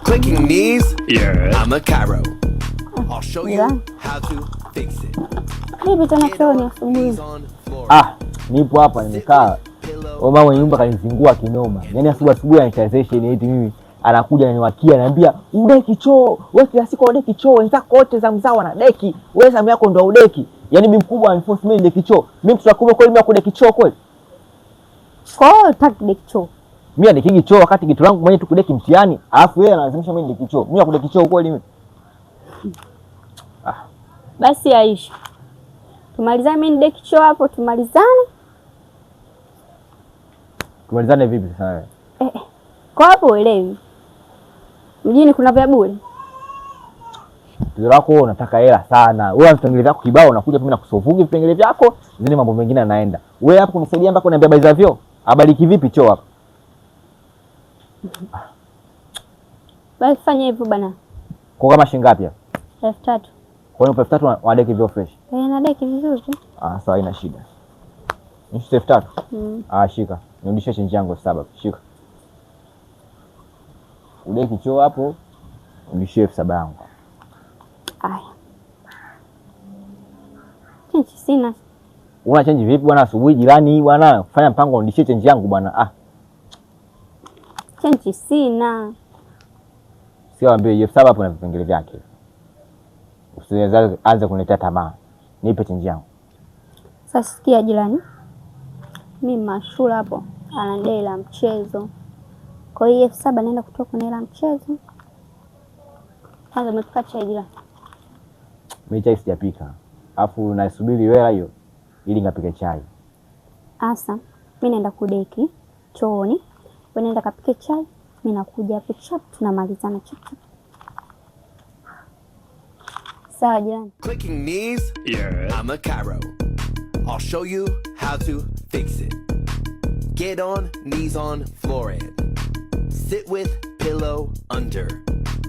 Clicking knees? Yeah. I'm a chiro. I'll show Yeah. you how to fix it. Vipi tena Get chooni on asubuhi? knees on floor. Ah, nipo hapa nimekaa. Pillow. Mama mwenye nyumba kanizingua kinoma. Yaani asubuhi asubuhi anitazesha eti mimi anakuja ananiwakia ananiambia udeki choo, wewe kila siku udeki choo, wenzako wote zamu zao wanadeki, wewe zamu yako ndo udeki. Yaani bibi mkubwa aniforce mimi nideki choo. Mimi mtoto wa kiume kweli mimi akudeki choo kweli? Kwa hiyo hutaki deki choo? Mimi adekigi choo wakati kitu langu mwenyewe tu kudeki mtihani, alafu yeye analazimisha mimi nideki choo. Mimi akudeki choo kweli mimi? Basi Aisha, tumalizane, mimi nideki choo hapo, tumalizane. Tumalizane vipi sasa wewe? Eh, eh. Kwa hapo uelewi, mjini kuna vya bure. Tatizo lako wewe unataka hela sana. Wewe vipengele vyako kibao unakuja mimi nakusolve vipengele vyako, zile mambo mengine yanaenda. Wewe hapo kunisaidia mpaka uniambia habari za vyoo. Habari kivipi choo hapa? Basi fanya hivyo bana. Kwa kama shilingi ngapi hapa? 3,000. Kwa hiyo 3,000 wadeki vyoo fresh. Eh, nadeki vizuri. Ah, sawa, haina shida. Ni 3,000? Mm. Ah, shika. Nirudishie chenji yangu 7,000. Shika. Udeki choo hapo, nirudishie 7,000 yangu. Aya. Chenji sina. Una chenji vipi bwana asubuhi jirani bwana? Fanya mpango nirudishie chenji yangu bwana. Ah, Chenji sina. Sio ambie 7,000 hapo na vipengele vyake. Usianze anze kuniletea tamaa. Nipe chenji yangu. Sasa sikia jirani, mi Mashura hapo anadai la mchezo, kwa hiyo 7,000 naenda kutoa kwenye hela mchezo. Kwanza umepika chai jirani? Mimi chai sijapika. Alafu nasubiri hela hiyo ili ngapike chai. Asa, mi naenda kudeki chooni, wewe nenda kapike chai, mi nakuja hapo chap, tunamalizana chap chap. Sawa jirani. Clicking knees? Yeah. I'm a chiro. I'll show you how to fix it. Get on knees on floor and sit with pillow under.